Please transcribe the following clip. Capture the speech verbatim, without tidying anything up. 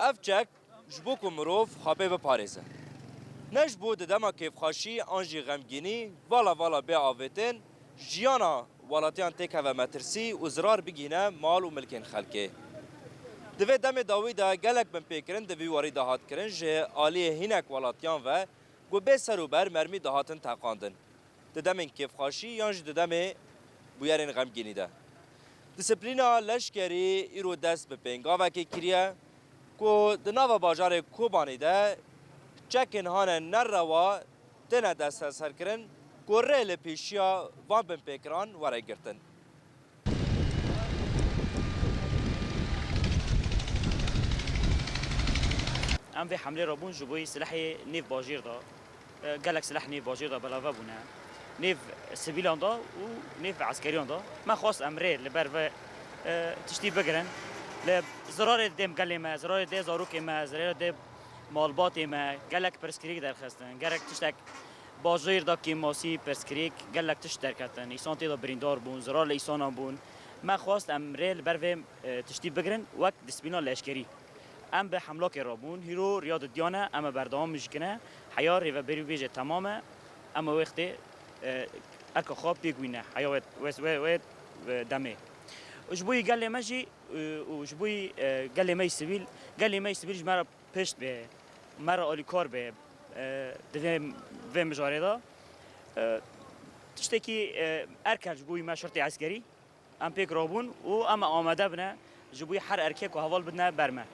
Ev çek ji bo ku mirov xapê biparêze. Ne ji bo di dema kêfxweşî an jî xemgînî vala vala bê avêtin, jiyana welatiyan têkeve metirsî û zirar bigihîne mal û milkên xelkê. Di vê demê dawî de gelek binpêkirin di vî warî de hat kirin ji aliyê hinek welatiyan ve ku bê ser û ber mermî dihatin teqandin. Di demên kêfxweşî yan jî di demê bûyerên xemgînî de. Disiplîna leşkerî îro dest bi pêngavekê kiriye ku di nava bajarê Kobanê de çekên hane nerewa têne desteserkirin ku rê li pêşiya van binpêkiran were girtin. Em vê hemlê re bûn ji bo silehê nêv bajêr de. E, gelek sileh nêv bajêr de belave bûne. Nêv sivîlan de û nêv eskeriyan de. Me xwest em rê li ber vê, e, tiştî bigirin. Li zirarê didêm gelê me, zirarê dê zarokê me, zirarê dê malbatê me gelek pirsgirêk derxistin. Gelek tiştek bajêr de kêmasî pirsgirêk gelek tişt derketin. Îsan tê de birîndar bûn, zirar li îsanan bûn. Me xwest em rê li ber vê, e, tiştî bigirin wek disiplîna leşkerî. Em bi hemlakê re bûn. Hîro riya didiyane, em ê berdewam jî kine. Heya rêveberî bêje temam e. Em ê wextê, e, erka xwe pêk wîne. Heya wê, wê, wê, wê, e, demê. Û ji bo yî gelê me jî, e, û ji bo yî, e, gelê me yî sivîl, gelê me yî sivîl ji me re pişt be, me re alîkar be, e, di vê, vê mijarê de. E, tiştekî, e, erk e ji bo yî me şirtê eskerî. Em pêk rabûn û em ê amade bine ji bo her erkek ku heval bidine ber me.